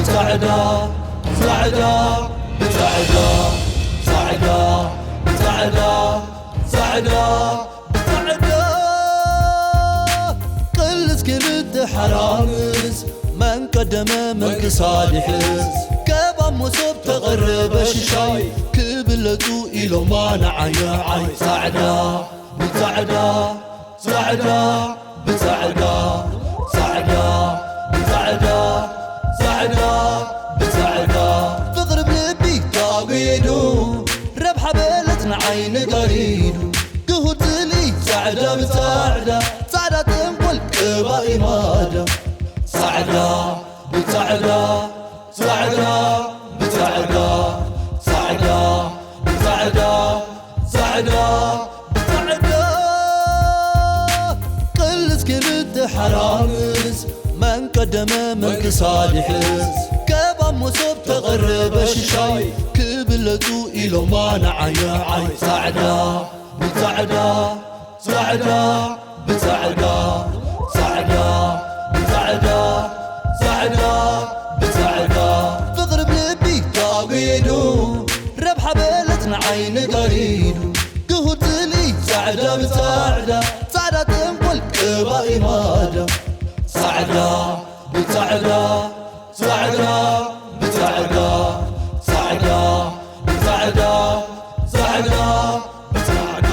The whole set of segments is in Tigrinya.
ጻዕዳ ጻዕዳ ብጻዕዳ ጻዕዳ ብጻዕዳ ጻዕዳ ብጻዕዳ ቅልስ ክልተ ሓራምዝ መን ቀደመ መን ክሳድ ይሕዝ ከባብ መሶብ ተቐረበ ሽሻይ ክብለጹ ኢሎማ ንዓይ ንዓይ ጻዕዳ ብጻዕዳ ጻዕዳ ብጻዕዳ ጻዕዳ ብጻዕዳ ጻዕዳ ብጻዕዳ ፍቕሪ ብልቢ ታጒዱ ረብሓ በለጽ ንዓይኒ ጋሪዱ ግሁድ ጽልኢ ጻዕዳ ብጻዕዳ ጻዕዳ ተንኮል ቅባኢ ማዳ ጻዕዳ ብጻዕዳ ጻዕዳ ብጻዕዳ ጻዕዳ ብጻዕዳ ጻዕዳ ብጻዕዳ ቅልስ ክልተ ሓራምዝ መን ቀደመ መን ክሳድ ይሕዝ ከባብ መሶብ ተቐረበ ሽሻይ ክብለጹ ኢሎማ ንዓይ ንዓይ ጻዕዳ ብጻዕዳ ጻዕዳ ብጻዕዳ ጻዕዳ ብጻዕዳ ጻዕዳ ብጻዕዳ ፍቕሪ ብልቢ ታጒዱ ረብሓ በለጽ ንዓይኒ ጋሪዱ ግሁድ ጽልኢ ጻዕዳ ብጻዕዳ ጻዕዳ ተንኮል ቅባኢ ማዳ ጻዕዳ ብጻዕዳ ጻዕዳ ብጻዕዳ ጻዕዳ ብጻዕዳ ጻዕዳ ብጻዕዳ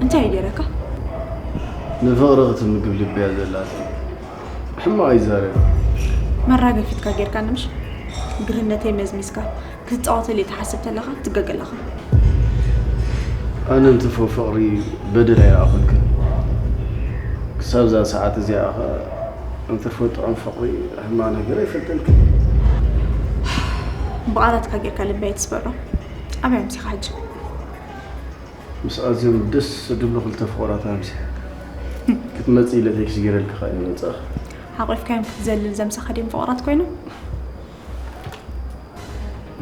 እንታይ እዩ ገይረካ? ንፍቕሪ ክትምግብ ልቢ እያ ዘላትኒ። ሕማቕ ኣይዛረብን። መራገፊትካ ጌርካኒ ምሽ? ግርህነተይ መዝሚዝካ ክትጻወተለይ ትሓስብ ተለኻ ትገገ ኣለኻ። ኣነ እንትርፎ ፍቕሪ በደል ኣይረኣኹልክን። ክሳብ እዛ ሰዓት እዚኣ ኸ እንትርፎ ጥዑም ፍቕሪ ሕማቕ ነገር ኣይፈልጠልክን። ብቓላትካ ጌርካ ልበይ ኣይትስበሮ። ኣበይ ኣምሲኻ ሕጂ? ምስ ኣዝዮም ደስ ዝብሉ ክልተ ፍቑራት ኣምስየ። ክትመጽእ ኢለ ቴክስት ገይረልኪ ከኣ እየ መጻእኺ። ሓቒፍካዮም ክትዘልል ዘምሰኻ ድዮም ፍቑራት ኮይኖም?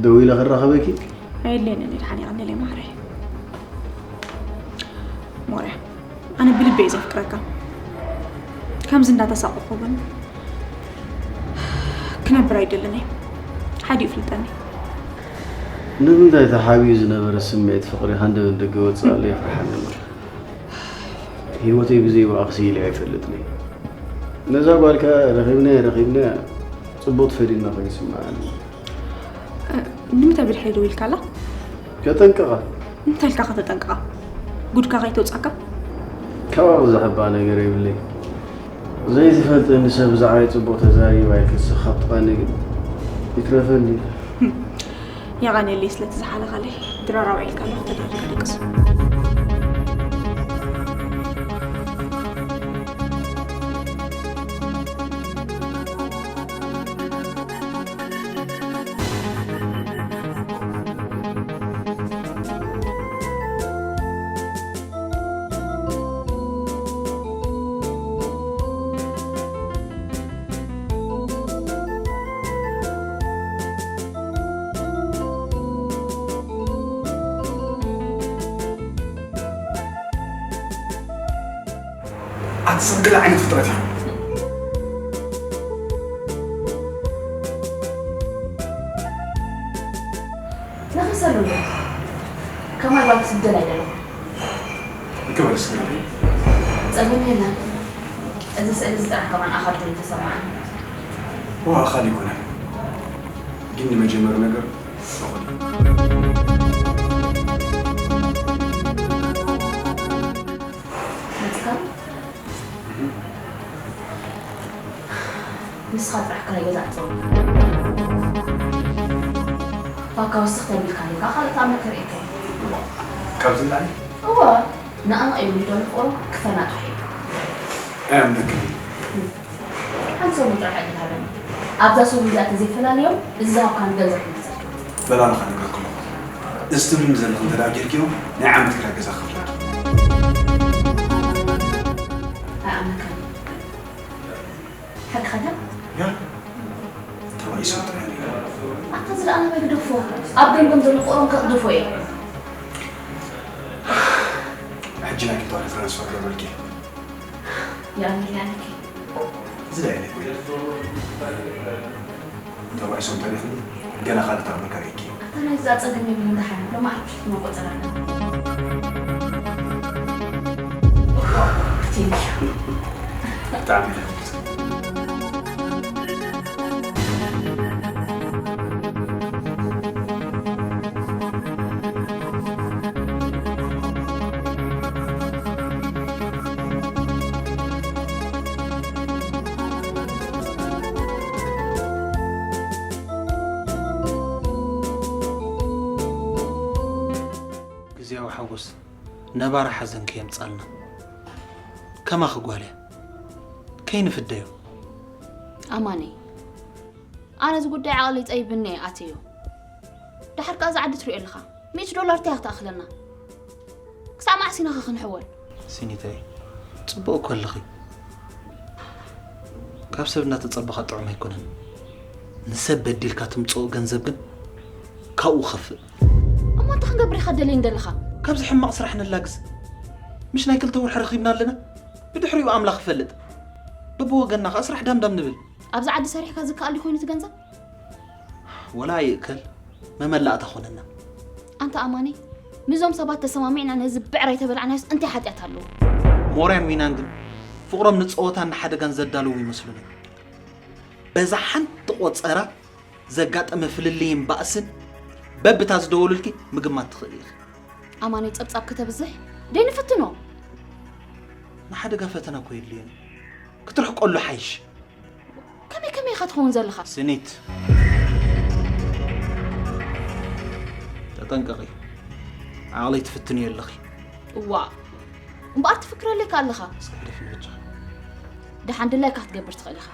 ደዊለ ክራኸበኪ? ኣየድልየንን እዩ፣ ተሓኒቐኒ ኢለ ማዕረይ። ሞርያ፣ ኣነ ብልቢ እየ ዘፍቅረካ። ከምዚ እንዳተሳቀኹ እውን ክነብር ኣይደልን እየ። ሓዲኡ ፍልጠኒ። ንምንታይ ተሓቢኡ ዝነበረ ስምዒት ፍቕሪ ሃንደበት ደገ ወፅእ ኣሎ የፍርሓኒ እምበር፣ ህይወተይ ብዘይ ብኣኺ ስኢለ ኣይፈልጥን እየ። ነዛ ጓልካ ረኺብናያ ረኺብናያ ፅቡቕ ፈሊና ኮይኑ ይስምዓኒ። ንምንታይ ብድሕሪ ደው ኢልካላ? ከጠንቅቓ። እንታይ ኢልካ ከተጠንቅቓ? ጉድካ ከይተውፃካ? ካባኺ ዘሕባ ነገር የብለይ። ዘይትፈልጠኒ ሰብ ብዛዕባይ ፅቡቕ ተዛሪባ ኢልክስ ካብ ጥቓኒ ግን ይትረፈኒ። የቐንየለይ ስለቲ ዝሓለኻለይ። ድራራባ ኢልካ ኣለኹ፣ ተደሪኻ ደቅስ። ኣቲ ሰብ ገለ ዓይነት ፍጥረት ኢኻ። ነኺሰሉ ኣሎ። ከማይ ጓል ክትስደን ኣይደለኹ። ክብር ስግደለይ። ጸገም የለን። እዚ ስእሊ እዚ ጥራሕ ከማን ኣኻል ኮይኑ ተሰማዓኒ። እዋ ኣኻል ይኮነን። ግን ንመጀመሪ ነገር እኹል እዩ። መጽካ ንስኻ ጥራሕ ክራይ ገዛ ኣጽው። ባካ ወስኽ ተቢልካ ኔርካ፣ ካልእ ተኣምር ከርእየካ እየ። ካብዚ ንላዕሊ እወ፣ ንኣና እዩ ሊዶ ንፍቕሩ ክፈናጥሕ እዩ። ኣያምነክን። ሓንቲ ሰሙን ጥራሕ ዕድል ሃበኒ። ኣብዛ ሰሙን እዚኣ ተዘይፈላለዮም፣ እዚ ዝሃብካኒ ገንዘብ ክመልሰልካ። በላልኻ ነገር ክሎ። እዚ ትብልኒ ዘለኹ እንተ ደኣ ጌርክዮ፣ ናይ ዓመት ክራይ ገዛ ክኸፍለኪ። ኣይኣምነካን። ሓቅኻ ድያ? ያ ተባኢሶም ጥራሕ ነይሩ። ኣታ ዝለኣና በይ ግደፎ። ኣብ ገምገም ዘሎ ቁሮም ከቕድፎ እየ። ሕጂ ናይ ክልተ ወርሒ ትራንስፈር ገብረልኪ። የቐንየለይ ኣለኪ። እዚ ዳይ ነይ። ተባኢሶም ተሪኽኒ። ገና ካልእ ተኣምር ከርእየኪ። ኣታ ናይ እዛ ጸገም የብሉን ደሓን። ሎሚ ዓርቢ ሽፍቲ መቆጸር ኣለና። Thank you። ብጣዕሚ ይሕጎስ። ግዜያዊ ሓጎስ ነባሪ ሓዘን ከየምጻልና። ከማኺ ጓል እያ። ከይንፍደዮ። ኣማነይ፣ ኣነ እዚ ጉዳይ ዓቕሊ ጸይብኒ እየ ኣትዮ። ደሓር ከኣ እዛ ዓዲ ትሪኦ ኣለኻ። ሚእቲ ዶላር እንታይ እያ ክትኣኽለና? ክሳብ መዓስ ኢና ኸ ክንሕወል? ሲኒተይ፣ ጽቡቕ እኮ ኣለኺ። ካብ ሰብ እናተጸበኻ ጥዑም ኣይኮነን። ንሰብ በዲልካ ትምጽኦ ገንዘብ ግን ካብኡ ኸፍእ። እሞ እንታይ ክንገብር ኢኻ ደልየኒ ዘለኻ? ካብዚ ሕማቕ ስራሕ ንላግስ። ምሽ ናይ ክልተ ወርሒ ረኺብና ኣለና። ብድሕሪኡ ኣምላኽ ይፈልጥ። በብወገንና ኸኣ ስራሕ ዳምዳም ንብል። ኣብዚ ዓዲ ሰሪሕካ ዝከኣል ድዩ ኮይኑ እቲ ገንዘብ? ወላ ኣይእከል፣ መመላእታ ኾነና። ኣንታ ኣማኒ፣ ምስዞም ሰባት ተሰማሚዕና ነዚ ብዕራይ ተበላዕናዮስ እንታይ ሓጢኣት ኣለዎ? ሞርያን ዊናን ግን ፍቕሮም ንጸወታን ንሓደጋን ዘዳለዉ ይመስሉኒ። በዛ ሓንቲ ቆጸራ ዘጋጠመ ፍልልይን ባእስን በብታ ዝደወሉልኪ ምግማት ትኽእሊ ኢኺ። ኣማኒ፣ ጸብጻብ ከተብዝሕ ደይ ንፍትኖ። ንሓደጋ ፈተና እኮ የድልየን። ክትርሕቀሉ ሓይሽ። ከመይ ከመይ ኢኻ ትኸውን ዘለኻ? ስኒት፣ ተጠንቀቒ። ዓቕለይ ትፍትንዮ ኣለኺ። እዋ፣ እምበኣር ትፍክረለይ ከ ኣለኻ። እስኪ ሕለፊ በጃኻ። ደሓን ድላይካ ክትገብር ትኽእል ኢኻ።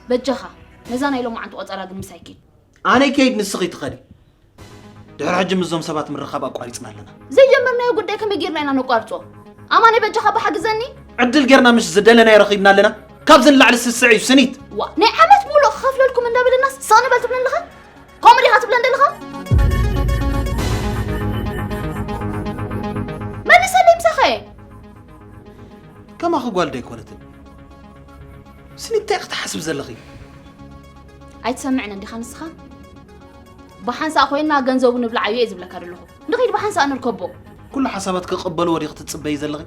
በጃኻ፣ ነዛ ናይ ሎማዓንቲ ቆጸራ ግን ምሳይ ኪድ። ኣነ ከይድ ንስኺ ትኸዲ። ድሕሪ ሕጂ ምስዞም ሰባት ምርኻብ ኣቋሪጽና ኣለና። ዘይጀመርናዮ ጉዳይ ከመይ ጌርና ኢና ነቋርጾ? ኣማኒ በጃኻ ብሓግዘኒ። ዕድል ጌርና ምሽ ዝደለናዮ ረኺብና ኣለና። ካብዚ ንላዕሊ ስስዕ እዩ ስኒት። ዋ ናይ ዓመት ሙሉእ ክኸፍለልኩም እንዳበለናስ ስቕ ንበል ትብለኒ ኣለኻ? ከምኡ ዲኻ ትብለኒ ዘለኻ? መልሰለይ ምሳኸ። ከማኺ ጓል ዶ ኣይኮነትን? ስኒ እንታይ ኢኺ ትሓስብ ዘለኺ? ኣይትሰምዕን እንዲኻ ንስኻ? ብሓንሳእ ኮይና ገንዘቡ ንብልዓዮ እየ ዝብለካ ዘለኹ። ንኺድ ብሓንሳእ ንርከቦ። ኩሉ ሓሳባት ክቕበልዎ ዲኺ ትጽበዪ ዘለኺ?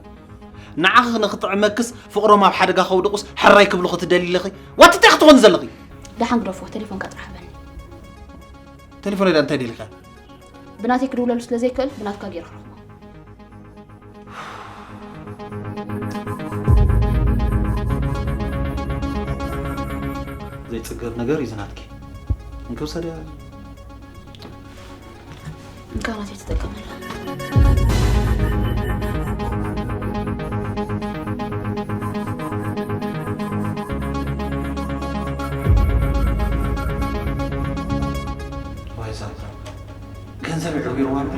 ንዓኺ ንኽጥዕመክስ ፍቕሮም ኣብ ሓደጋ ከውድቑስ ሕራይ ክብሉኺ ትደልዪ ኣለኺ? ዋት እንታይ ክትኾኒ ዘለኺ? ደሓን ግደፎ፣ ቴሌፎንካ ጥራሕ ሃበኒ። ቴሌፎን ኢላ እንታይ ደሊኻ? ብናተይ ክድውለሉ ስለ ዘይክእል ብናትካ ገይረ ክረኽቦ። ዘይጽገብ ነገር እዩ ዝናትኪ። እንክብሰ ድያ? እንካ ናተይ ትጠቀመላ። ዋይ ዛንታ። ገንዘብ ይዕቢርዋ ኣሎ።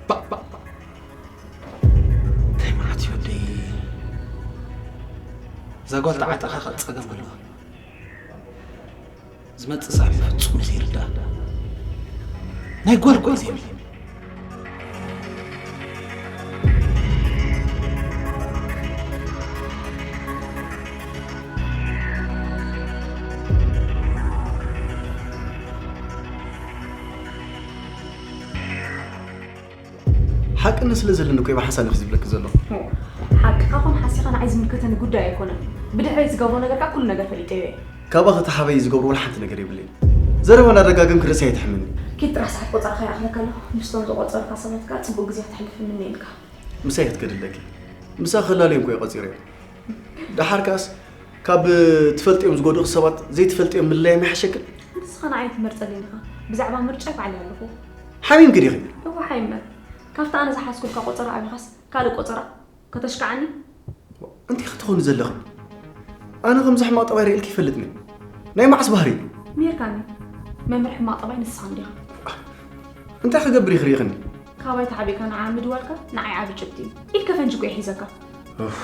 ባእ፣ ባእ፣ ባእ። እንታይ መዓት እዩ ወደይ? እዛ ጓል ተዓጠኻ ኸ ጸገም ኣለዋ። ዝመጽእ ሳዕቤን ፍጹም ዘይርዳእ። ናይ ጓል እኮ እዩ ዘይብለኒ። ሓቅነት ስለ ዘለኒ እኮ እየ ብሓንሳእ ንኺ ዝብለኪ ዘለኹ። ሓቅኻ ኹን ሓሲኻ ንዓይ ዝምልከተኒ ጉዳይ ኣይኮነን። ብድሕረይ ዝገብሮ ነገር ከኣ ኩሉ ነገር ፈሊጠዮ እየ። ካባኺ ተሓበይ ዝገብሮ ወላ ሓንቲ ነገር የብለይን። ዘረባ እናደጋገምኪ ርእሰይ ኣይትሕምኒ። ኪድ ጥራሕ ሰዓት ቆጸራኻ ይኣኽለካ ኣሎ። ምስቶም ዝቖጸሩካ ሰባት ከኣ ጽቡቕ ግዜ ክተሕልፍ እምነ ኢልካ። ምሳይ ክትከዲ ኣለኪ። ምሳኺ ከላልዮም እኮ እየ ቆጺረዮ። ደሓር ከኣስ ካብ ትፈልጥዮም ዝጎድኡኺ ሰባት ዘይትፈልጥዮም ምልላይ ኣይምሓሸክን? ንስኻ ንዓይ ትመርጸለይ ኢኻ። ብዛዕባ ምርጫይ ባዕለይ ኣለኹ። ሓሚምኪ ዲኺ? እወ ሓይመ። ካብቲ ኣነ ዝሓዝኩልካ ቆጸራ ኣቢኻስ ካልእ ቆጸራ ከተሽክዓኒ? እንታይ ክትኾኒ ዘለኺ? ኣነ ከምዚ ሕማቕ ጠባይ ርእየልኪ ይፈልጥኒ። ናይ መዓስ ባህሪ? ሜርካኒ። መምህር ሕማቕ ጠባይ ንስኻ እንዲኻ። እንታይ ክገብር ኢኺ ርኢኽኒ? ካባይ ተዓቢእካ ንዓ ምድዋልካ ንዓይ ዓቢ ጭብጢ እዩ። ኢድ ከፈንጂ እኮ እየ ሒዘካ። ኡፍ።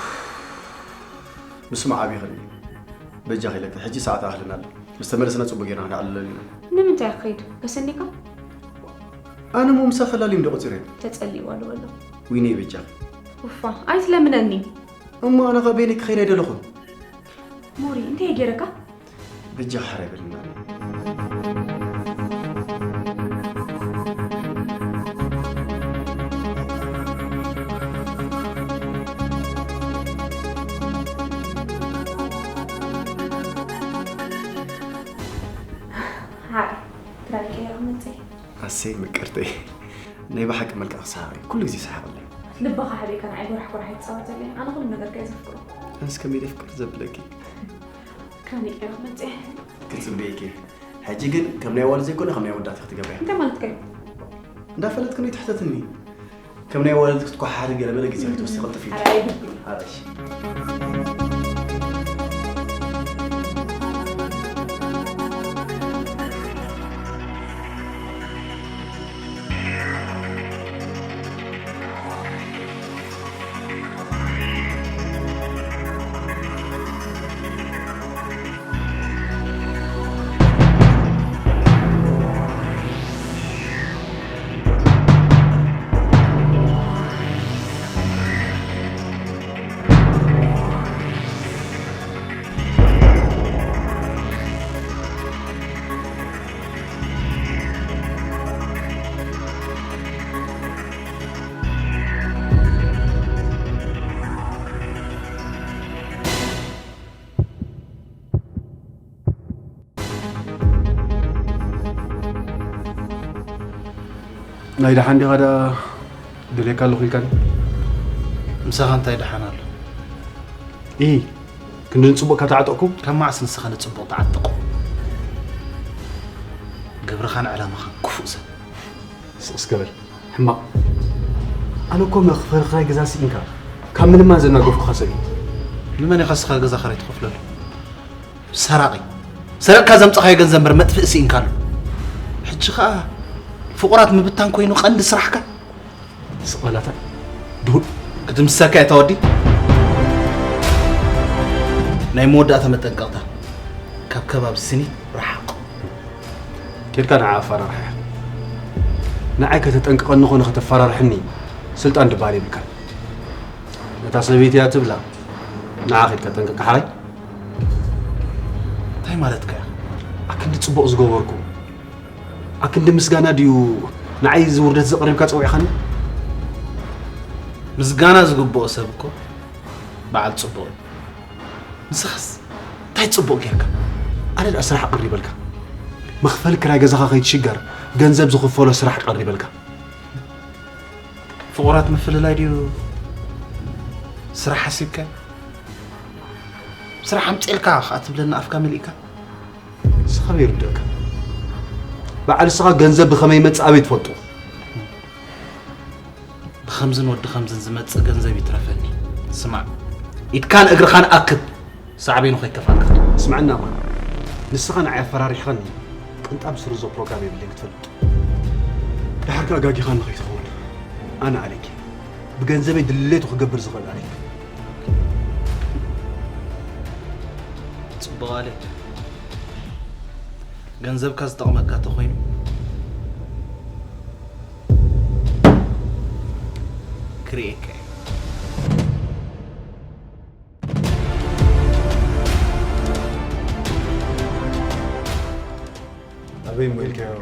ምስማዕ ዓቢ ይኽእል እዩ። በጃኺ ኢለኪ፣ ሕጂ ሰዓት ኣኽልና ኣሎ። ምስ ተመለስና ጽቡቕ ጌርና ክነዕልለሉ ኢና። ንምንታይ ክኸይድ? ከሰኒካ? ኣነ እሞ ምሳኺ ከላልዮም ዶ ቆጺረ? ተጸሊእዋ ኣሎ በሎ። ዊነይ በጃኺ። ኡፋ፣ ኣይትለምነኒ። እሞ ኣነ ኸ በይነይ ክኸይድ ኣይደለኹን። ሞሪ፣ እንታይ እየ ጌረካ? በጃኺ ሕራይ በልኒ። ሃይ፣ ክዳን ቀይረ ክመጽእ እየ። ኣሰይ ምቅርተይ፣ ናይ ብሓቂ መልክዕኺ ሰሓቕ እዩ። ኩሉ ግዜ ሰሓቕለይ። ልብኻ ሓቢእካ ንዓይ ጎራሕ ጎራሕ ኣይትጻወተለይ። ኣነ ኩሉ ነገርካ እየ ዘፍቅሮ። ኣነስ ከመይ ኢለ ፍቅር ዘብለኪ? ክዳን ቀይረ ክመጽእ እየ። ክጽበየኪ እየ። ሕጂ ግን ከም ናይ ኣዋልድ ዘይኮነ ከም ናይ ኣወዳት ክትገብርያ። እንታይ ማለትካ እዩ? እንዳፈለጥክኒ ትሕተትኒ። ከም ናይ ኣዋልድ ክትኳሓሓሪ ገለ መለ ግዜ ክትወስዲ ቅልጥፍ ኢልኪ። ኣራይ ግዲ። ኣራሽ። ናይ ደሓን ዲኻ ደኣ ደልየካ ኣለኹ ኢልካኒ? ምሳኻ እንታይ ደሓን ኣሎ? ኢ ክንዲ ንጽቡቕ ካብ ተዓጠቕኩ? ካብ መዓስ ንስኻ ንጽቡቕ ትዓጥቕ? ግብርኻን ዕላማኻን ክፉእ ሰብ። ስቕ እስከ በል ሕማቕ። ኣነ እኮ መኽፈሊ ክራይ ገዛ ስኢንካ ካብ ምልማን ዘናገፍኩኻ ሰብ እየ። ንመን ኢኻ ንስኻ ገዛ ክራይ ትኸፍለሉ? ሰራቒ። ሰረቕካ ዘምጻኻዮ ገንዘብ እምበር መጥፍኢ ስኢንካሉ። ሕጂ ኸኣ ፍቑራት ምብታን ኮይኑ ቀንዲ ስራሕካ? ስቕ በል ኣታ ድሁል። ክትምስሰካ እየ እታ ወዲ። ናይ መወዳእታ መጠንቀቕታ። ካብ ከባቢ ስኒ ርሓቕ። ኬድካ ንዓ ኣፈራርሓ። ንዓይ ከተጠንቅቐኒ ኾነ ከተፈራርሐኒ ስልጣን ድበሃል የብልካን። ነታ ሰበይቲ እያ ትብላ። ንዓ ኬድካ ጠንቀቕ ሓራይ። እንታይ ማለትካ ኢኻ? ኣክንዲ ጽቡቕ ዝገበርኩ፣ ኣክንዲ ምስጋና ድዩ ንዓይ እዚ ውርደት እዚ ኣቕሪብካ ጸዊዕኻኒ? ምስጋና ዝግብኦ ሰብ እኮ በዓል ጽቡቕ እዩ። ንስኻስ እንታይ ጽቡቕ ጌርካ? ኣነ ደኣ ስራሕ ቀሪበልካ። መኽፈሊ ክራይ ገዛኻ ከይትሽገር ገንዘብ ዝኽፈሎ ስራሕ ቀሪበልካ። ፍቑራት ምፍልላይ ድዩ ስራሕ ሓሲብካ? ስራሕ ኣምጺእልካ ከኣ ትብለኒ ኣፍካ መሊእካ? ንስኻ ኣበይ ይርድእካ? በዓል ንስኻ ገንዘብ ብኸመይ ይመጽእ ኣበይ ትፈልጦ? ብኸምዝን ወዲ ኸምዝን ዝመጽእ ገንዘብ ይትረፈኒ። ስማዕ፣ ኢድካን እግርኻን ኣክብ፣ ሳዕቤኑ ከይከፍኣካ። ስምዓኒ ኣማን፣ ንስኻ ንዓይ ኣፈራሪሕኻኒ፣ ቅንጣብ ዝስርዞ ፕሮግራም የብለይን ክትፈልጥ። ደሓር ከኣ ኣጋጊኻኒ ከይትኸውን። ኣነ ኣሌክ እየ። ብገንዘበይ ድሌቱ ክገብር ዝኽእል ኣሌክ። ጽቡቕ ኣሌክ። ገንዘብካ ዝጠቕመካ ተኾይኑ ክርእየካ እየ። ኣበይ እሞ ኢልካዮ?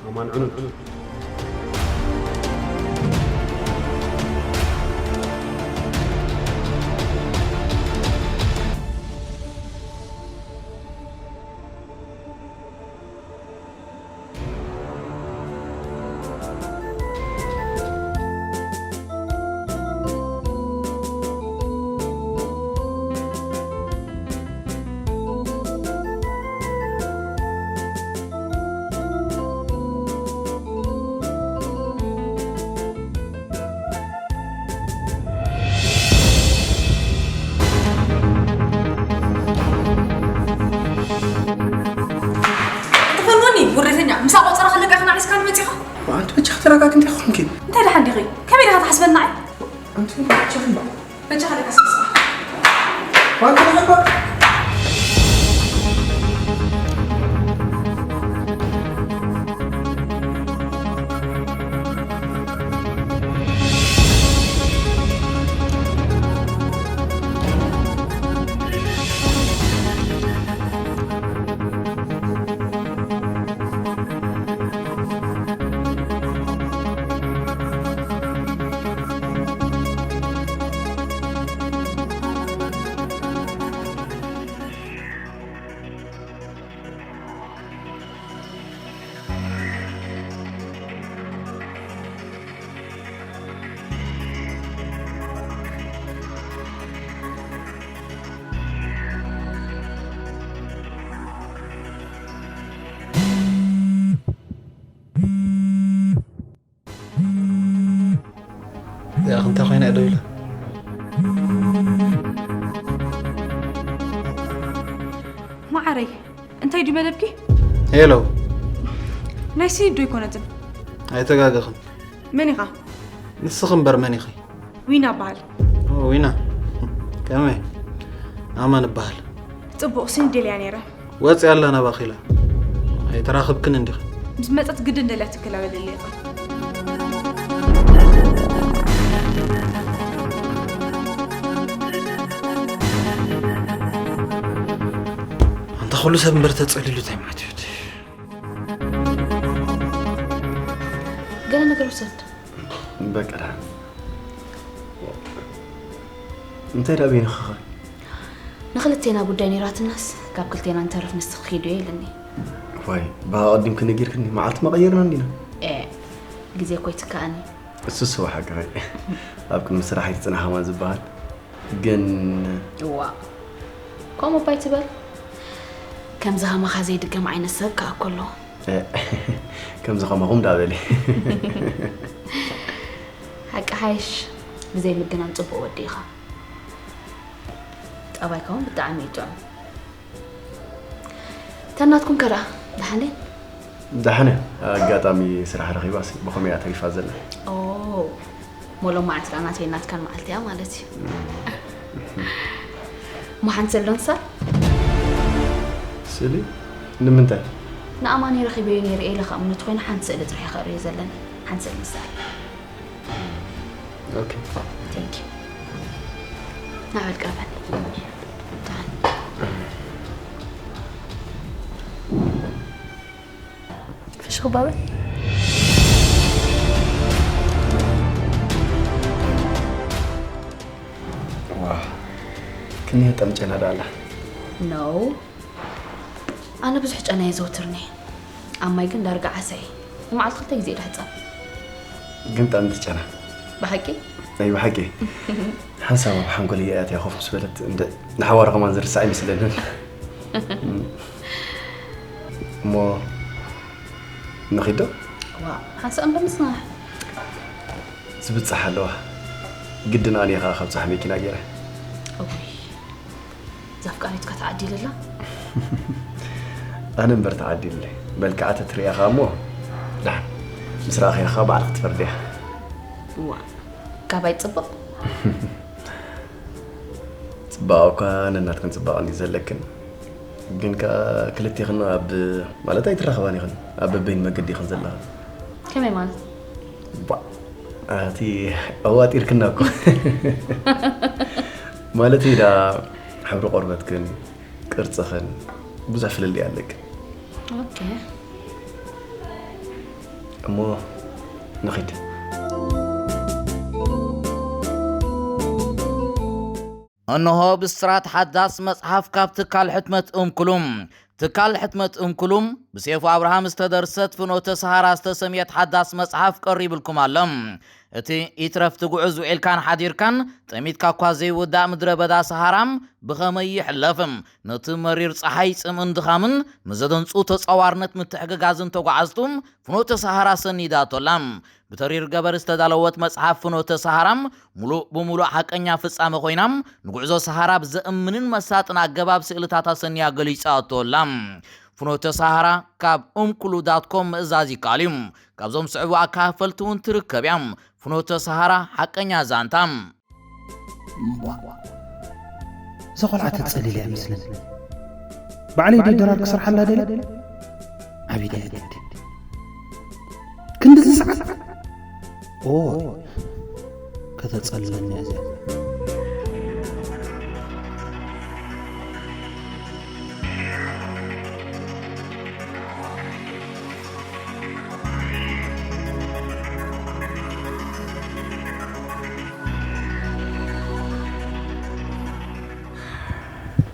ኣማን ዕኑድ። ትፈልወኒ ውርደተኛ፣ ምሳ ቆጸራ ከለካ ኢኻ ናዕሊስካ መጺኻ። ኣንቲ በጃኺ ተረጋጊ፣ እንታይ ኾንኪ? እንታይ ደሓን ዲኺ? ከመይ ዲኻ ትሓስበኒ ንዓይ? ኣንቲ በጃኺ እምባ። በጃኻ ለካ ስስኻ። ዋንታ ተኸባ። ያኽ እንታይ ኮይና እያ ደው ኢላ? መዓረይ፣ እንታይ ድዩ መደብኪ? ሄሎ። ናይ ስኒት ዶ ኣይኮነትን? ኣይተጋገኽን። መን ኢኻ? ንስኺ እምበር መን ኢኺ? ዊና እበሃል። ኦ፣ ዊና። ከመይ? ኣማን እበሃል። ጽቡቕ፣ ስኒት ደልያ ነይረ። ወጺኣ ኣላ ናባኺ ኢላ። ኣይተራኽብክን እንዲኺ። ምስ መጸት ግድን ደልያ ትክላ በለለይ ኢኻ። ኣንታ ኩሉ ሰብ እምበር ተጸሊሉ እንታይ ማለት እዩ? ገለ ነገር ውሰድ። በቃ ደሓን። እንታይ ደኣ በይንኺ ኸ? ንኽልቴና ጉዳይ ነይራትናስ፣ ካብ ክልቴና ንተርፍ ንስኺ ኪዲ ኢልኒ። ዋይ፣ ብኣቐዲምኪ ነጊርክኒ፣ መዓልቲ መቐየርና እንዲና። ኤ፣ ግዜ እኮ ይትካእን እዩ። እሱ ስዋ ሓቅኺ ኣብ ቅድሚ ስራሕ ኣይትፅናሓማን ዝበሃል ግን እዋ ከምኡ እባ ኣይትበል። ከምዚ ከማኻ ዘይድገም ዓይነት ሰብ ከኣ እኮ ኣሎ። ከምዚ ከማኹም ዳበሊ ሓቂ ሓይሽ ብዘይ ምግናን ፅቡቕ ወዲ ኢኻ። ጠባይካ እውን ብጣዕሚ እዩ ጥዑም። ተናትኩም ከ ደኣ ደሓን ድየን? ዳሕነ ኣጋጣሚ ስራሕ ረኺባስ ብኸመይ እያ ተሪፋ ዘላ ኦ ሞሎም መዓልቲ ደኣ ናተይ ናትካን መዓልቲ እያ ማለት እዩ። መሓንሰል ዶ ንሳ? ስእሊ ንምንታይ? ንኣማኒ ረኺበዮ ነይረ ኢለ ከኣ እምነት ኮይነ ሓንቲ ስእሊ ጥራሕ እየ ከርእዮ ዘለኒ። ሓንሰል ንሳ እያ። ኦኬ Thank you። ናበል ቅረበኒ። ደሓን። ፍሽኽ ባበል። ዋ ክንየ ጠምጨና ዳላ No። ኣነ ብዙሕ ጨና የዘውትርኒ ኣብ ማይ ግን ዳርጋ ዓሳ እየ። ንመዓልቲ ክልተ ግዜ ድሕፀብ። ግን ጠምቲ ጨና ብሓቂ ናይ ብሓቂ ሓንሳብ ኣብ ሓንጎል እያ እያ ኮፍ ምስ በለት እንደ ንሓዋሩ ከማን ዝርሳዕ ኣይመስለንን እሞ ንኺዶ ዋ ሓንሳእ እምበር ምጽናሕ ዝብጻሕ ኣለዋ ግድን ኣነ ከዓ ካብ ጻሕ መኪና ገይረ እውይ ዛፍቃሪትካ ተዓዲልላ ኣነ እምበር ተዓዲልለ መልክዓ ተትሪያ ከዓ እሞ ዳሓን ምስ ረኣኽያ ከዓ ባዕልኺ ትፈርድያ ዋ ካባይ ጽቡቕ ጽባቐ እኳ ነናትክን ጽባቐ እንዲ ዘለክን ግን ከዓ ክልቴኽን ኣብ ማለት ኣይትራኸባን ኢኽን ኣብ በበይን መገዲ ኢኽን ዘለኽን ከመይ ማለት ባ ኣቲ ኣዋጢርክና እኮ ማለት ዳ ሕብሪ ቆርበትክን ቅርጽኽን ብዙሕ ፍልልይ ኣለክን ኦኬ እሞ ንኺድ እንሆ ብስራት ሓዳስ መጽሓፍ ካብ ትካል ሕትመት እምኩሉም ትካል ሕትመት እምኩሉም ብሴፉ ኣብርሃም ዝተደርሰት ፍኖተ ሰሃራ ዝተሰምየት ሓዳስ መጽሓፍ ቀሪብልኩም ኣሎ እቲ ኢትረፍ ትጉዕዝ ውዒልካን ሓዲርካን ጠሚትካ እኳ ዘይውዳእ ምድረ በዳ ሰሃራ ብኸመይ ይሕለፍ ነቲ መሪር ጸሓይ ጽምእን ድኻምን ንዘደንጹ ተጻዋርነት ምትሕግጋዝን ተጓዓዝቱ ፍኖተ ሰሃራ ሰኒዳቶላ ብተሪር ገበር ዝተዳለወት መጽሓፍ ፍኖተ ሰሃራ ሙሉእ ብሙሉእ ሓቀኛ ፍጻመ ኮይና ንጉዕዞ ሰሃራ ብዘእምንን መሳጥን ኣገባብ ስእልታት ኣሰንያ ገሊጻቶ ኣላ። ፍኖተ ሰሃራ ካብ ኡምኩሉ ዳት ኮም ምእዛዝ ይከኣል እዩ። ካብዞም ዝስዕቡ ኣካፈልቲ እውን ትርከብ እያ። ፍኖተ ሰሃራ ሓቀኛ ዛንታ። እምቧ እዛ ቆልዓ ተጸሊለ እያ መስለኒ። ባዕለይ ድዩ ደራር ክሰርሓላ ደለ? ዓቢደ እያ ግዲ። ክንድዚ ሰዓት? ኦ ከተጸልለኒ እያ እዚኣ።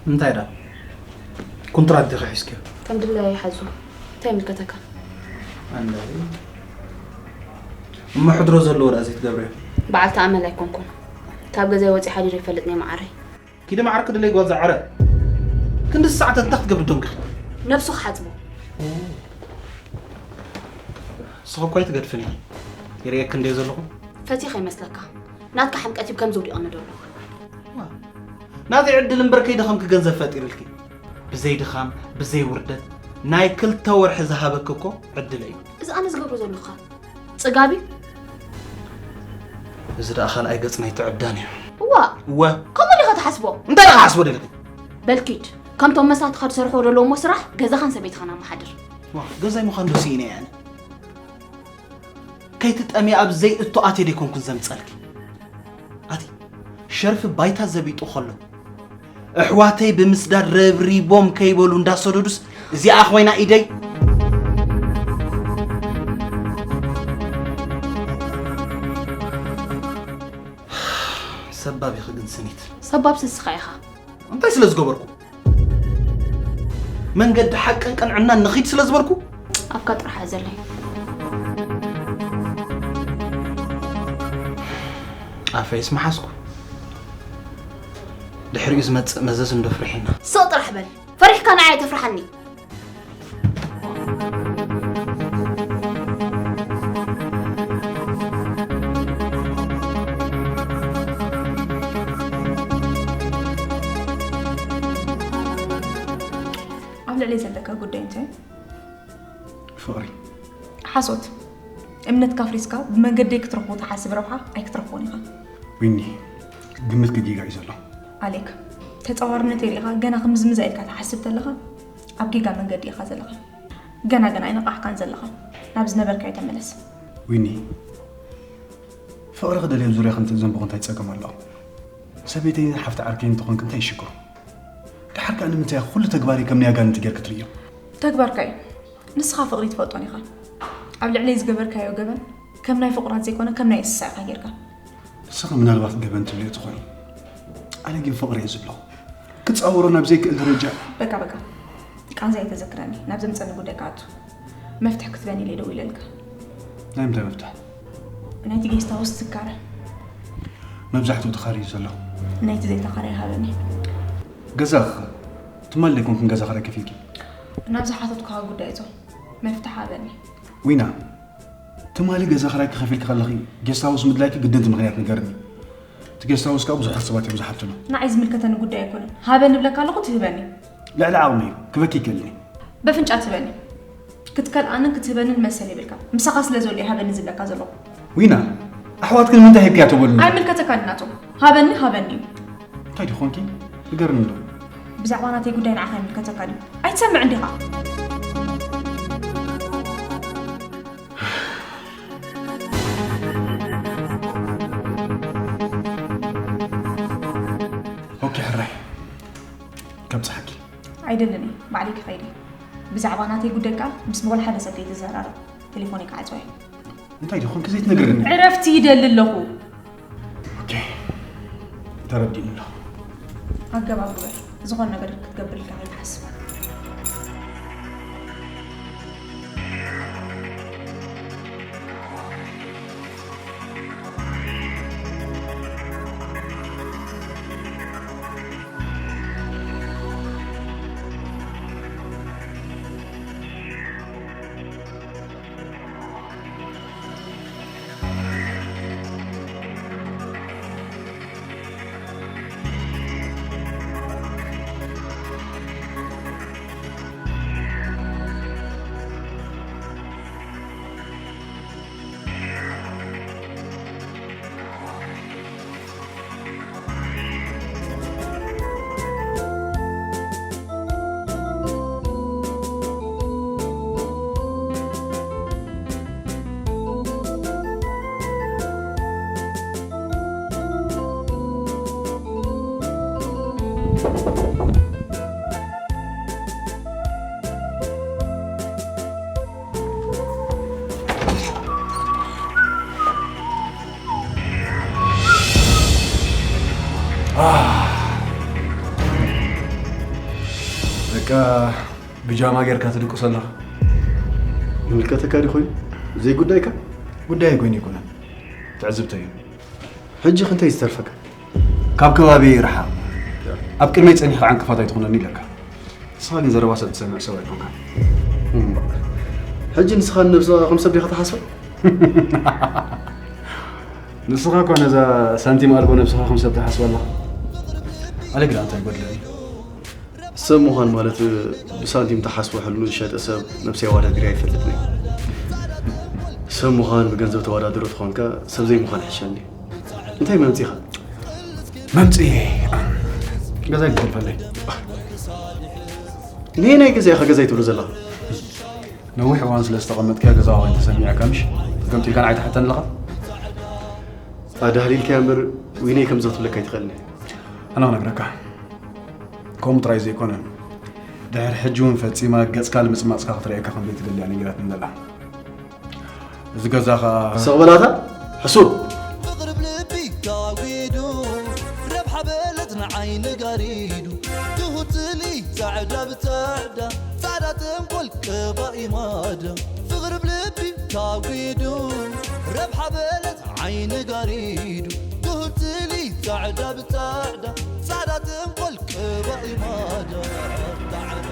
እንታይ ዳ ኩንትራት ዲኻ ሒዝክዮ? ከም ድላዩ ይሓዞ። እንታይ ይምልከተካ? ኣንዳይ እሞ ሕድሮ ዘለዎ ዳ ዘይትገብርዮ? በዓልቲ ኣመል ኣይኮንኩን። ካብ ገዛይ ወፂ ሓዲረ ይፈልጥ ናይ መዓረይ። ኪዲ መዓር ክድለይ ጓል ዝዓረ ክንዲ ሰዓታት እንታይ ክትገብሪ ደንግኺ? ነብሱ ክሓፅቦ። ንስኺ እኮ ኣይትገድፍን ኢኺ። ይርእየኪ እንድየ ዘለኹ። ፈትየ ከይመስለካ። ናትካ ሕምቀት እዩ ከም ዘውዲቐኒ ዘሎ። ናተይ ዕድል እምበር ከይደኸምኪ ገንዘብ ፈጢርልኪ። ብዘይ ድኻም፣ ብዘይ ውርደት ናይ ክልተ ወርሒ ዝሃበኪ እኮ ዕድለይ እዩ። እዚ ኣነ ዝገብሮ ዘለኹ ጽጋብ እዩ። እዚ ደኣ ካልኣይ ገጽ ናይቲ ዕብዳን እዩ። እዋ እወ። ከምኡ ዲኻ ትሓስቦ? እንታይ ኢኻ ክሓስቦ ደሊኺ? በል ኪድ ከምቶም መሳትኻ ዝሰርሕዎ ዘለዉ እሞ ስራሕ ገዛኻን ሰበይትኻን ኣመሓድር። ዋ ገዛይ ምዃን ዶ ስኢነ እየ ኣነ? ከይትጠሚ ኣብ ዘይእቶ ኣትየ ደይኮንኩን ዘምጸልኪ። ኣቲ ሸርፊ ባይታ ዘቢጡ ከሎ ኣሕዋተይ ብምስዳድ ረብሪቦም ከይበሉ እንዳሰደዱስ እዚኣ ኮይና ኢደይ ሰባብ ኢኺ ግን ስኒት ሰባብ ስስኻ ኢኻ እንታይ ስለ ዝገበርኩ መንገዲ ሓቅን ቅንዕናን ንኺድ ስለ ዝበልኩ ኣብካ ጥራሕ ዘለይ ኣፈይስ መሓዝኩ። ድሕሪኡ ዝመጽእ መዘዝ እንዶ ፍርሒና። ስቕ ጥራሕ በል። ፈሪሕካ ንዓይ ኣይተፍርሓኒ። ኣብ ልዕሊ ዘለካ ጉዳይ እንታይ? ፍቕሪ። ሓሶት። እምነትካ ኣፍሪስካ ብመንገደይ ክትረኽቦ ትሓስብ ረብሓ ኣይክትረኽቦን ኢኻ። ዊኒ፣ ግምትኪ ጌጋ እዩ ዘሎ። ኣሌክ፣ ተጻዋርነተይ ሪኢኻ ገና ክምዝምዛ ኢልካ ትሓስብ ተለኻ ኣብ ጌጋ መንገዲ ኢኻ ዘለኻ። ገና ገና ኣይነቓሕካን ዘለኻ። ናብ ዝነበርካዮ ተመለስ። ዊኒ፣ ፍቕሪ ክደልዮ ኣብ ዙርያኺ እንተ ዘንበኹ እንታይ ጸገም ኣለዎ? ሰበይተይን ሓፍቲ ዓርከይን እንተኾንኪ እንታይ ይሽግሮ? ደሓር ከኣ ንምንታይ ኩሉ ተግባረይ ከም ናይ ኣጋንንቲ ጌርኪ ትርእዮ? ተግባርካ እዩ። ንስኻ ፍቕሪ ትፈልጦን ኢኻ። ኣብ ልዕለይ ዝገበርካዮ ገበን ከም ናይ ፍቑራት ዘይኮነ ከም ናይ እንስሳ ኢኻ ጌርካ። ንስኺ ምናልባት ገበን ትብልዮ ትኾኒ። ኣነ ግን ፍቕሪ እየ ዝብሎ። ክጻወሮ ናብ ዘይክእል ደረጃ። በቃ በቃ። ቃንዛ ኣይተዘክረኒ። ናብ ዘምጸኒ ጉዳይ ክኣቱ። መፍትሕ ክትበኒ ኢለ ደው ኢለልካ። ናይ ምንታይ መፍትሕ? ናይቲ ጌስት ሃውስ ዝካረ። መብዛሕትኡ ተኻርዩ ዘሎ። ናይቲ ዘይተኻረየ ሃበኒ። ገዛኺ ትማሊ ኣይኮንክን ገዛ ክራይ ከፊልኪ? ናብ ዝሓተትኩኻ ጉዳይ እቶ መፍትሕ ሃበኒ። ዊና፣ ትማሊ ገዛ ክራይኪ ከፊልኪ ከለኺ ጌስት ሃውስ ምድላይኪ ግድን እቲ ምኽንያት ንገርኒ። እቲ ጌስት ሃውስ ካብ ብዙሓት ሰባት እዮም ዝሓትሉ። ንዓይ ዝምልከተኒ ጉዳይ ኣይኮነን። ሃበኒ እብለካ ኣለኹ ትህበኒ። ልዕሊ ዓቕሚ እዩ። ክበኪ ይከልኒ። በፍንጫ ትህበኒ። ክትከልኣንን ክትህበንን መሰል የብልካ። ምሳኻ ስለ ዘሎ ሃበኒ ዝብለካ ዘለኹ። ዊና፣ ኣሕዋትኪ ንምንታይ ሂብክያ ተበሉኒ? ኣይምልከተካን ናቶም። ሃበኒ፣ ሃበኒ እዩ። እንታይ ድኾንኪ? ንገርኒ እንዶ። ብዛዕባ ናተይ ጉዳይ ንዓኻ ኣይምልከተካን እዩ። ኣይትሰምዕን ዲኻ? ኦኬ፣ ሕራይ። ከም ጸሓኪ። ኣይደልን እየ፣ ባዕለይ ክኸይድ እየ። ብዛዕባ ናተይ ጉዳይ ከኣ ምስ ወላ ሓደ ሰብ ከይትዘራረብ፣ ቴሌፎነይ ክዓጽዎ እየ። እንታይ ድኾንኪ ዘይትነግርኒ? ዕረፍቲ ይደሊ ኣለኹ። ኦኬ፣ ተረዲእኒ ኣለኹ። ኣገባብ ግበር፣ ዝኾነ ነገር ክትገብር ኢልካ ከይትሓስብ። በቃ ብጃማ ጌርካ ትድቅሶ ኣለኻ። ይምልከተካ ድዩ ኮይኑ? ዘይጉዳይካ? ጉዳይ ኮይኑ ይኮነን። ትዕዝብተይ እዩ። ሕጂ ክንታይ ዝተርፈካ? ካብ ከባቢ ርሓቕ። ኣብ ቅድመይ ጸኒሕካ ዕንቅፋት ኣይትኹነኒ ኢለካ። ንስኻ ግን ዘረባ ሰብ ትሰምዕ ሰብ ኣይኮንካን። እምበር። ሕጂ ንስኻ ንነብስኻ ከም ሰብ ዲኻ ትሓስባ? ንስኻ እኮ ነዛ ሳንቲም ኣልቦ ነብስኻ ከም ሰብ ትሓስባ ኣለኻ። ኣነ ግን ኣንታ ይጎድለኒ። ሰብ ምዃን ማለት ብሳንቲም ተሓስቦ ሕልሙ ዝሸጠ ሰብ ነብሰይ ኣወዳዲረ ኣይፈልጥን እየ። ሰብ ምዃን ብገንዘብ ተወዳድሮ ተኾንካ ሰብ ዘይምዃን ይሕሸኒ። እንታይ መምጺኻ? መምጺ ገዛይ ክትከልፈለይ። ንየናይ ገዛ ኢኻ ገዛይ ትብሎ ዘለኻ? ነዊሕ እዋን ስለ ዝተቐመጥካዮ ገዛ ዋጋ እንተሰሚዕካ ምሽ? ገምጢልካ ንዓይ ትሓተኒ ኣለኻ? ኣዳህሊልካያ እምበር ዊነይ ከምዚ ክትብለካ ኣይትኽእልን እያ። ኣነ ክነግረካ። ከምኡ ጥራይ ዘይኮነ፣ ድሕሪ ሕጂ እውን ፈጺማ ገጽካ ልምጽማጽካ ክትርእየካ ከም ዘይትደሊ እያ ነጊራትኒ ዘላ። እዚ ገዛ ኸኣ ስቕ በላታ ሕሱር። ፍቕሪ ብልቢ ታጒዱ፣ ረብሓ በለት ንዓይ ነጋሪዱ። ትሁት ስእሊ ጻዕዳ ብጻዕዳ፣ ጻዕዳ ተንኮል ቀባኢ ማዳ። ፍቕሪ ብልቢ ታጒዱ፣ ረብሓ በለት ዓይኒ ጋሪዱ። ظهرت لي ጻዕዳ ብጻዕዳ ጻዕዳ ተንኮል ቅባእ ማዳ ጻዕዳ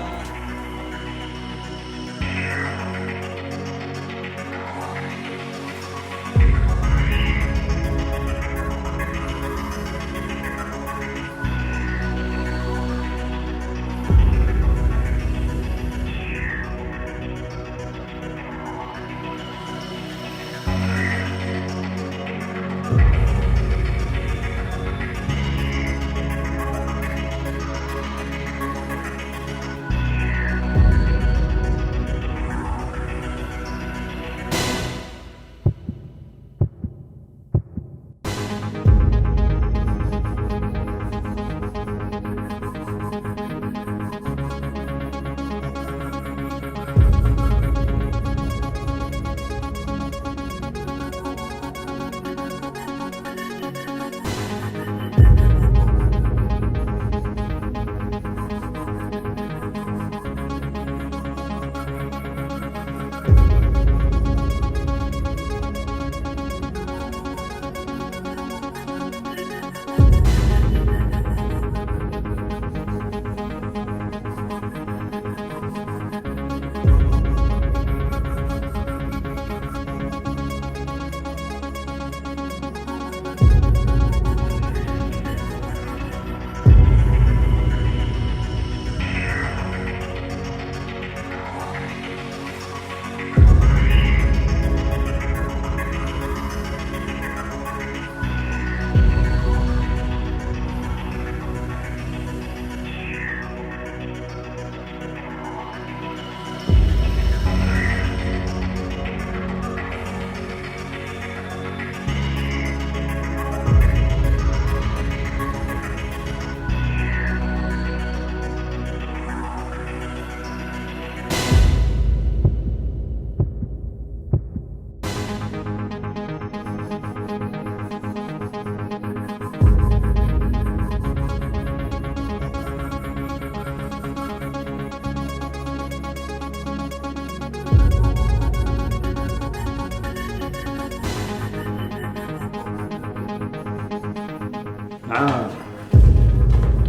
ንዓ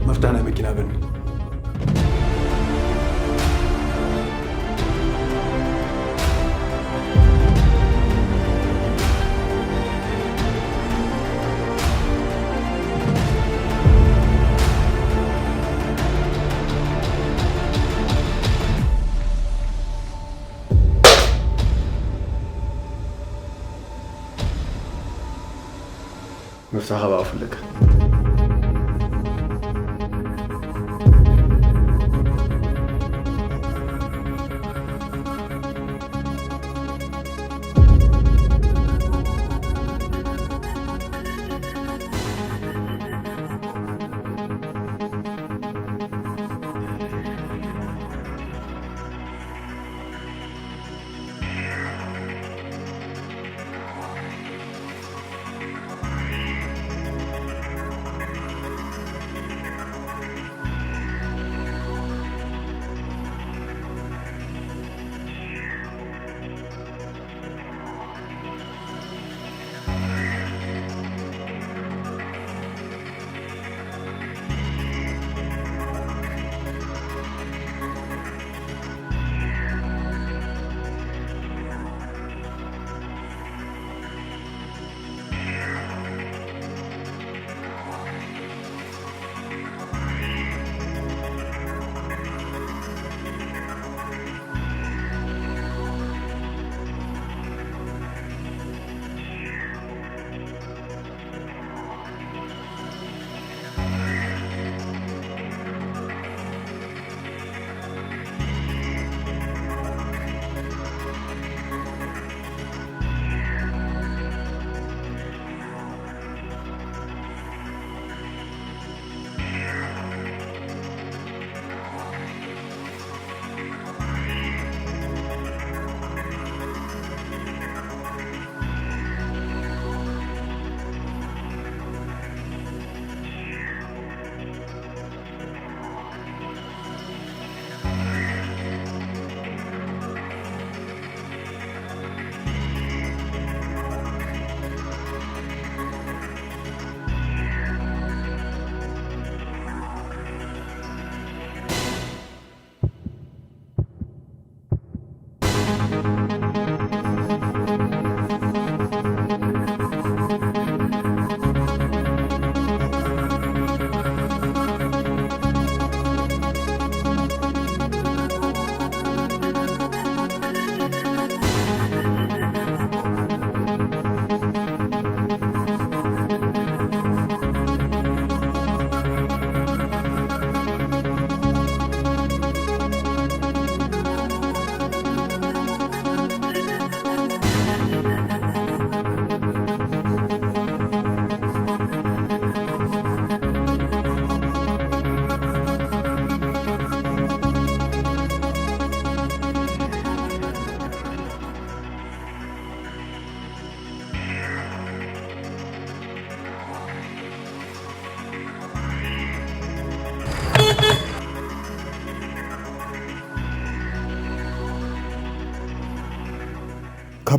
መፍትሕ ናይ መኪና በኒ። መፍትሕ ካብ ኣፉ ኣለካ።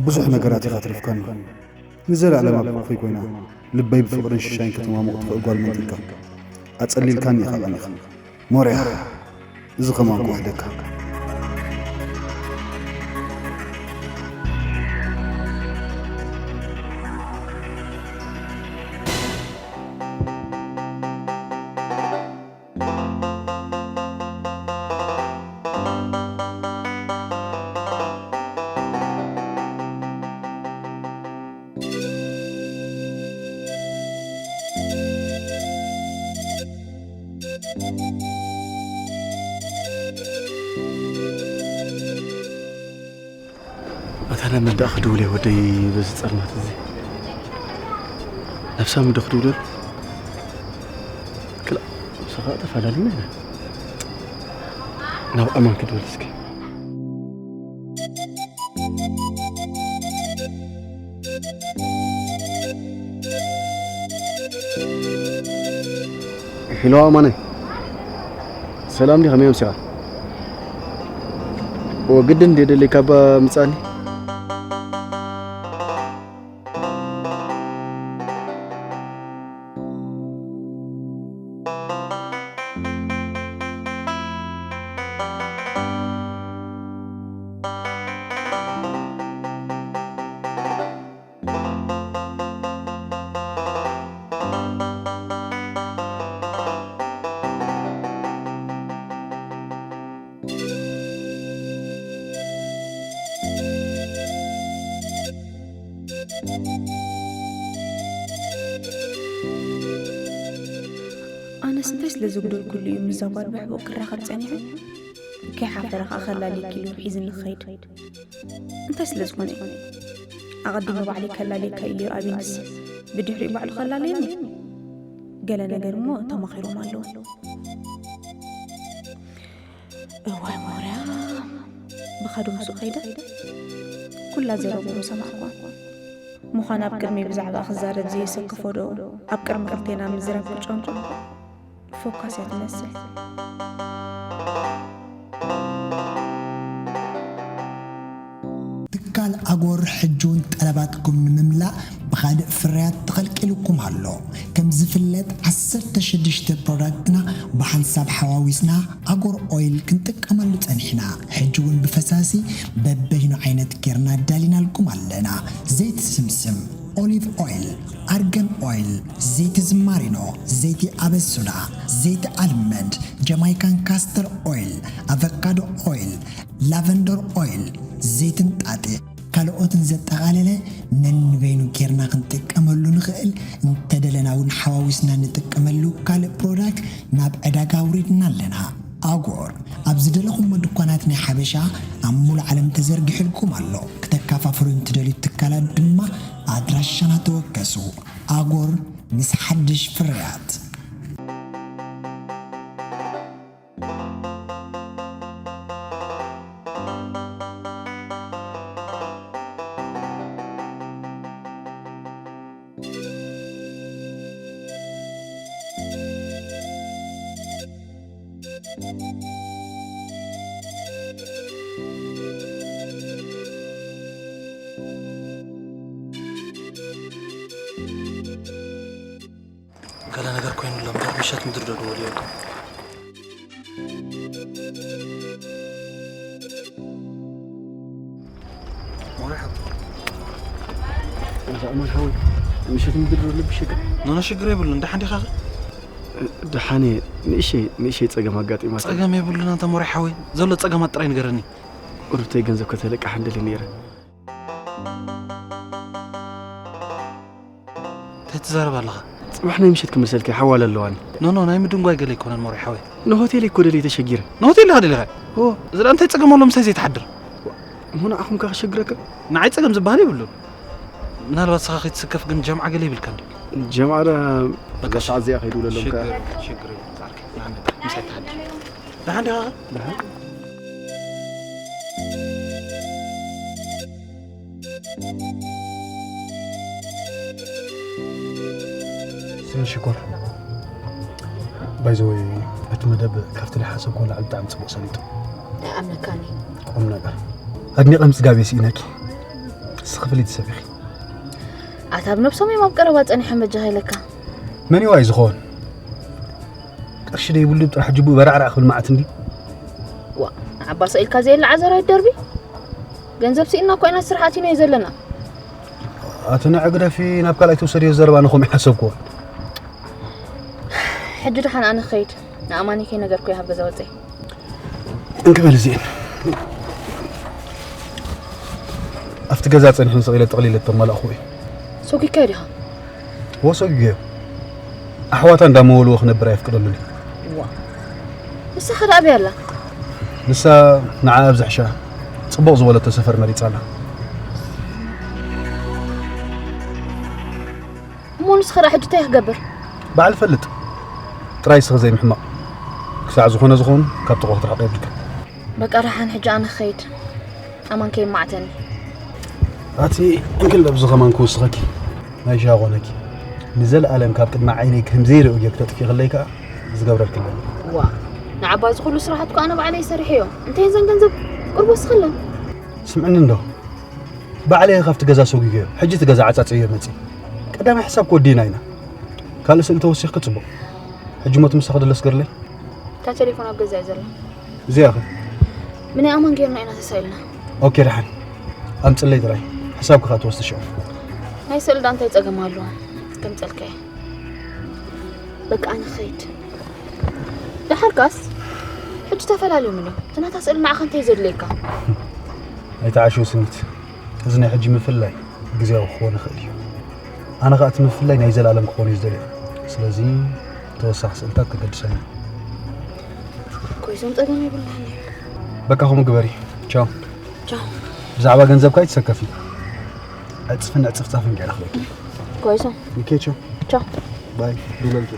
ብዙሕ ነገራት ኢኻ ኣትሪፍካኒ። ንዘለኣለም ኣብ ሕቑፈይ ኮይና፣ ልበይ ብፍቕርን ሽሻይን ከተማሙቕ ትኽእል ጓል መንቲልካ። ኣጸሊልካኒ ኢኻ ቀኒኻ። ሞርያ፣ እዚ ከማን ክውሕደካ። ኣታ ናብ መን ደኣ ክድውል እየ ወደይ በዚ ጸልማት እዚ? ናብ ሳሚ ዶ ክድውለሉ? ክላእ፣ ምሳኻ ተፈላለና ኢና። ናብ ኣማን ክድውል እስኪ። ሄሎ ኣማነ፣ ሰላም ዲኻ? ከመይ ኣምሲኻ? ኦ፣ ግድን እንድየ ደለይ ካባ ምጻኒ። ኣነስ እንታይ ስለ ዘጉደልኩሉ እዩ ምስዛ ጓል ብሕቡእ ክራኸብ ጸኒሑ? ከይሓፈረ ኸኣ ከላልየኪ ኢሉ ሒዝኒ ክኸይድ። እንታይ ስለ ዝኾነ እዩ? ኣቐዲመ ባዕለይ ከላልየካ ኢለዮ ኣብንስ ብድሕሪኡ ባዕሉ ከላልየኒ? ገለ ነገር እሞ ተማኺሮም ኣለዉ። እዋይ ሞርያ፣ ብኸዱ ምስኡ ከይደ ኩላ ዘረብኡ ሰማዕኳ። ምዃን ኣብ ቅድመይ ብዛዕባ ክዛረብ ዘየሰክፎ ዶ ኣብ ቅድሚ ክልቴና ምዝራብ ክጨንቆ? ፎካስ እያ ትመስል። ትካል ኣጎር ሕጂ እውን ጠለባትኩም ንምምላእ ብኻልእ ፍርያት ተቐልቂሉኩም ኣሎ። ከም ዝፍለጥ ዓሰርተ ሽዱሽተ ፕሮዳክትና ብሓንሳብ ሓዋዊስና ኣጎር ኦይል ክንጥቀመሉ ጸኒሕና። ሕጂ እውን ብፈሳሲ በበይኑ ዓይነት ጌርና ኣዳሊናልኩም ኣለና። ዘይቲ ስምስም፣ ኦሊቭ ኦይል፣ ኣርገን ኦይል፣ ዘይቲ ዝማሪኖ፣ ዘይቲ ኣበሱዳ፣ ዘይቲ ኣልመንድ፣ ጀማይካን ካስተር ኦይል፣ ኣቨካዶ ኦይል፣ ላቨንደር ኦይል፣ ዘይቲ እንጣጢዕ፣ ካልኦትን ዘጠቓለለ ነንበይኑ ጌርና ክንጥቀመሉ ንኽእል፣ እንተደለና እውን ሓዋዊስና ንጥቀመሉ ካልእ ፕሮዳክት ናብ ዕዳጋ ኣውሪድና ኣለና። ኣጎር ኣብ ዝደለኹሞ ድኳናት ናይ ሓበሻ ኣብ ሙሉእ ዓለም ተዘርጊሑልኩም ኣሎ። ክተከፋፍሉ እንትደልዩ ትካላት ድማ ኣድራሻና ተወከሱ። ኣጎር ምስ ሓድሽ ፍርያት። ገለ ነገር ኮይኑ ኣሎ እምበር ምሸት ምድሪ ዶ ድወልዮ እኮ። መርሓባ። እዛ እማን ሓወይ፣ ምሸት ምድሪ ዶ ልብሽ ይካ? ኖኖ ሽግር የብሉን። ደሓን ዲኻ ኸ? ደሓን እየ። ንእሸይ ንእሸይ ጸገም ኣጋጢማት። ጸገም የብሉን ኣንታ ሞራይ ሓወይ። ዘሎ ጸገማት ጥራይ ንገረኒ። ቁሩብተይ ገንዘብ ከተለቃሕ እንደሊ ነይረ። እንታይ ትዛረብ ኣለኻ? ጽባሕ ናይ ምሸት ክምልሰልካ ሓዋለ ኣለዋኒ። ኖኖ ናይ ምድንጓይ ገለ ኣይኮነን ሞራይ ሓወይ። ንሆቴለይ እኮ ደልየ ተሸጊረ። ንሆቴልኻ ደሊኻ? እዎ። እዚ ደኣ እንታይ ጸገም ኣሎ ምሳይ ዘይትሓድር? እሞ ንዓኹም ከ ከሸግረካ? ንዓይ ጸገም ዝበሃል የብሉን። ምናልባት ንስኻ ከይትስከፍ ግን ጀምዓ ገለ ይብልካ እንድዩ። ጀምዓ ደኣ በቃ እዛ ሰዓት እዚኣ ከይድውለሎም ከኣ። ሽግር ሽግር የብሉን። ጻዕርኪ ንዓመት ምሳይ ትሓድር። ደሓን ዲኻ ኸ? ደሓን። ስሚ ሽኮር። ባይ ዘ ወይ እቲ መደብ ካብቲ ዝሓሰብክዎ ንላዕሊ ብጣዕሚ ጽቡቕ ሰሊጡ። ይኣምነካኒ። ቁም ነገር። ኣድኒቐ ምጽጋብ እየ ስኢነኪ። ንስኺ ፍልይቲ ሰብ ኢኺ። ኣታ ብነብሶም እዮም ኣብ ቀረባ ጸኒሖም በጃኻ ኢለካ። መን እዩ ዋይ ዝኸውን? ቅርሺ ደይብሉ ጥራሕ ጅቡ በራዕራዕ ክብል መዓት እንዲ። ዋ ንዓባ ሰኢልካ ዘየለ ዓዘራይ ደርቢ። ገንዘብ ስኢልና እኮ ኢና ስራሕ ኣቲናዮ ዘለና። ኣቲ ንዕ ግደፊ፣ ናብ ካልኣይ ትውሰድዮ ዘረባ ንኹም ይሓሰብኩዎ። ሕጂ ደሓን ኣነ ክኸይድ ንኣማኒ ከይነገርኩ ይሃብ ገዛ ወፀይ። እንክበል እዚኤን ኣብቲ ገዛ ጸኒሐን ስቕ ኢለ ጥቕሊለ ተመላእኹ እዩ። ሶኪካዮ ዲኻ? ወሰጉዮ ኣሕዋታ እንዳመወልዎ ክነብር ኣየፍቅደሉን እዩ። ዋ ንሳ ኸዳ ኣበይ ኣላ? ንሳ ንዓ ኣብዚ ሕሻ ጽቡቕ ዝበለቶ ሰፈር መሪጻ ኣላ። እሞ ንስኻ ደኣ ሕጂ እንታይ ክገብር? ባዕል ፈልጥ። ጥራይ ስኺ ዘይምሕማቕ። ክሳዕ ዝኾነ ዝኾን ካብ ጥቕኡ ክትርሕቕ የብልካ። በቃ ደሓን ሕጂ ኣነ ክኸይድ። ኣማን ከይማዕተኒ። ኣቲ እንክል ኣብዚ ኸማን ክውስኸኪ ናይ ሻ ኾነኪ ንዘለኣለም ካብ ቅድሚ ዓይነይ ከም ዘይርእዮ ጌርኪ ተጥፊ ከለይ ከኣ ዝገብረልኪ ኣለኒ። ዋ ንዓባ እዚ ኩሉ ስራሓት እኮ ኣነ ባዕለይ ሰሪሐዮ። እንታይ ዘን ገንዘብ ቁርብ ወስኸለን። ስምዕኒ እንዶ ባዕለይ ካብቲ ገዛ ሰጉገዮ ሕጂ እቲ ገዛ ዓጻጽዮ መጺ ቀዳማይ ሕሳብ ክወዲና ኢና። ካልእ ስእሊ ተወሲኽኪ ጽቡቕ። ሕጂ ሞት ምሳኺ ደለስ ገርለይ። እታ ቴሌፎን ኣብ ገዛ እያ ዘላ። እዚኣ ኸ? ብናይ ኣማን ጌርና ኢና ተሳኢልና። ኦኬ ደሓን ኣምጽለይ ጥራይ። ሕሳብኪ ከኣ ትወስዲ ሽዑ። ናይ ስእሊ ዳ እንታይ ጸገም ኣለዎ? ከምጸልካ እየ። በቃ ኣነ ክኸይድ። ደሓርካስ ሕጂ ተፈላለዮም እዮም። እቲ ናታ ስእሊ ንዓኻ እንታይ ዘድልየካ? ኣይትዓሽው ስኒት። እዚ ናይ ሕጂ ምፍልላይ ግዜያዊ ክኸውን ይኽእል እዩ። ኣነ ኸኣ እቲ ምፍልላይ ናይ ዘለኣለም ክኾን እዩ ዝደልዮ። ስለዚ ተወሳኺ ስእልታት ከገድሰኒ። ኮይሶም ጸገም የብልናን እዩ። በቃ ከምኡ ግበሪ። ቻው። ቻው። ብዛዕባ ገንዘብካ ኣይትሰከፊ። ዕጽፍን ዕጽፍጻፍን ገይረ ክበኪ። ኮይሶም። ኦኬ ቻው። ቻው። ባይ። ዱለልኪ።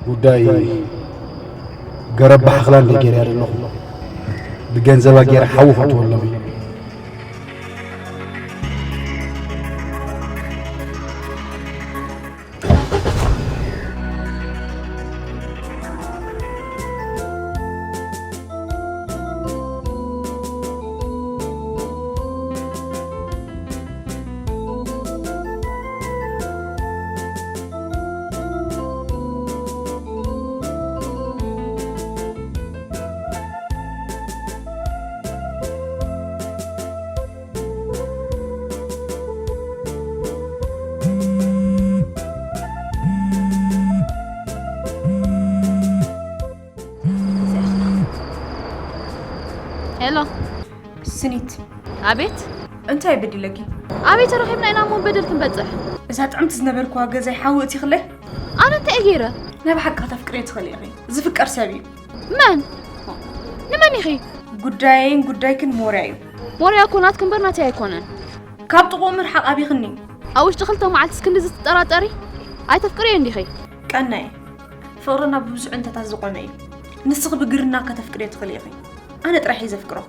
ጉዳይ ገረብ ብሓኽላ እንደ ገይረ ኣለኹ። ብገንዘባ ገይረ ሓዊ ከእትወሎም እዩ። ሄሎ ስኒት ኣቤት እንታይ በዲለኪ? ኣበይ ተረኺብና ኢና እሞ በደል ክንበፅሕ? እዛ ጥዕምቲ ዝነበርኩዋ ገዛይ ሓዊ እቲኽለይ? ኣነ እንታይ ገይረ? ናይ ብሓቂ ከተፍቅርዮ ትኽእሊ ኢኺ። ዝፍቀር ሰብ እዩ። መን? ንመን ኢኺ? ጉዳየይን ጉዳይክን ሞርያ እዩ። ሞርያ እኮ ናትኪ እምበር ናተይ ኣይኮነን። ካብ ጥቕኡ ምርሓቕ ኣቢኽኒ። ኣብ ውሽጢ ክልተ መዓልትስ ክንድዚ ትጠራጠሪ? ኣይተፍቅርዮን ዲኺ? ቀናየ፣ ፍቕርና ብብዙሕ እንተታት ዝቖመ እዩ። ንስኺ ብግርና ከተፍቅርዮ ትኽእሊ ኢኺ። ኣነ ጥራሕ እየ ዘፍቅሮ።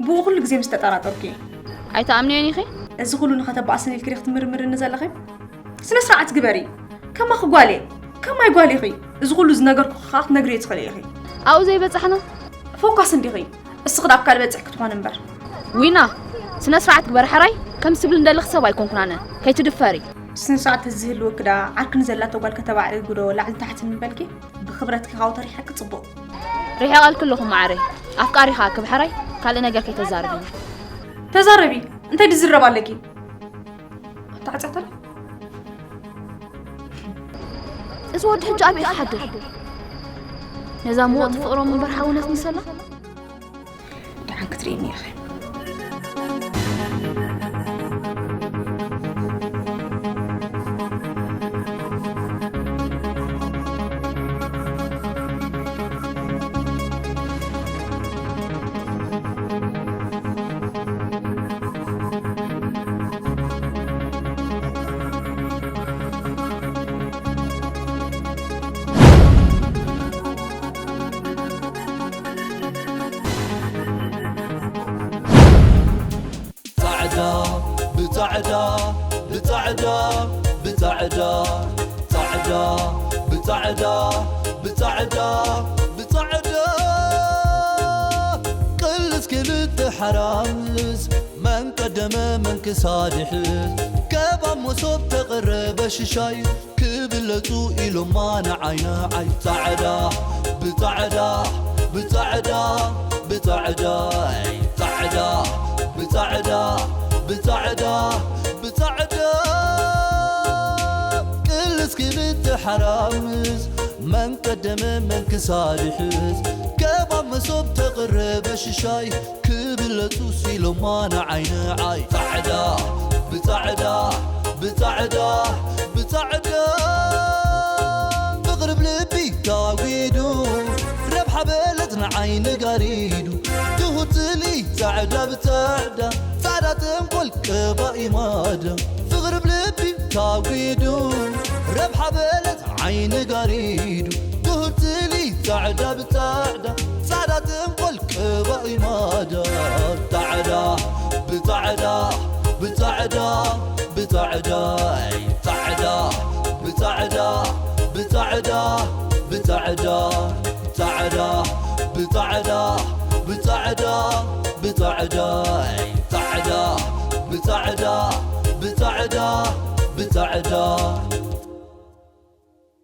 ብኡ ኩሉ ግዜ ምስ ተጠራጠርኩ እየ። ኣይትኣምንዮን ኢኺ? እዚ ኩሉ ንኸተባእስኒ ኢልኪ ዲኺ ትምርምርኒ ዘለኺ? ስነ ስርዓት ግበሪ። ከማኺ ጓል እየ። ከማይ ጓል ኢኺ። እዚ ኩሉ ዝነገርኩኺ ከኣ ክትነግርዮ ትኽእሊ ኢኺ። ኣብኡ ዘይበጻሕና? ፎካስ እንዲኺ። እስኺ ደኣ ኣብ ካልእ በጺሕኪ ትኾኒ እምበር። ዊና፣ ስነ ስርዓት ግበሪ ሕራይ። ከምዚ ትብሊ እንደለኺ ሰብ ኣይኮንኩን ኣነ። ከይትድፈሪ። ስነ ስርዓት ተዝህልወኪ ደኣ ዓርኪ ንዘላቶ ጓል ከተባዕርጊ ዶ ላዕሊ ታሕቲ ምበልኪ? ብኽብረትኪ ካብኡ ተሪሓኪ ጽቡቕ። ርሒቐልኪ ኣለኹ መዓረይ። ኣፍቃሪኻ ክብሕራይ ካልእ ነገር ከይተዛርብኒ። ተዛረቢ፣ እንታይ ድዝረብ ኣለኪ? ኣታ ዓጻተላ። እዚ ወዲ ሕጂ ኣበይ ክሓድር? ነዛ ምወጥ ፍቕሮም እምበር ሓውነት ምሰላ? ደሓን ክትርእይኒ ኢኺ። ጻዕዳ ብጻዕዳ ብጻዕዳ ብጻዕዳ ጻዕዳ ብጻዕዳ ብጻዕዳ ብጻዕዳ ቅልስ ክልተ ሓራምዝ መን ቀደመ መን ክሳድሕዝ ከባብ መሶብ ተቐረበ ሽሻይ ክብለጹ ኢሎማ ንዓይ ንዓይ ጻዕዳ ብጻዕዳ ብጻዕዳ ብጻዕዳ ጻዕዳ ብጻዕዳ ብጻዕዳ ብጻዕዳ ቅልስ ክልተ ሓራምዝ መን ቀደመ መን ክሳድሕዝ ከባብ መሶብ ተቐረበ ሽሻይ ክብለጹ ሲሎማ ንዓይ ንዓይ ጻዕዳ ብጻዕዳ ብጻዕዳ ብጻዕዳ ፍቕሪ ብልቢ ታጒዱ ረብሓ በለት ንዓይ ንጋሪዱ ትሁት ጽሊ ጻዕዳ ብጻዕዳ ጻዕዳ ተንኮል ቀባኢ ማዳ ፍቕሪ ብልቢ ታጒዱ ረብሓ በለት ዓይኒ ጋሪዱ ትሁት ጽሊ ጻዕዳ ብጻዕዳ ጻዕዳ ተንኮል ቀባኢ ማዳ ጻዕዳ ብጻዕዳ ብጻዕዳ ብጻዕዳ ጻዕዳ ብጻዕዳ ብጻዕዳ ብጻዕዳ ጻዕዳ ብጻዕዳ ብጻዕዳ ብጻዕዳ ጻዕዳ ብጻዕዳ ብጻዕዳ ብጻዕዳ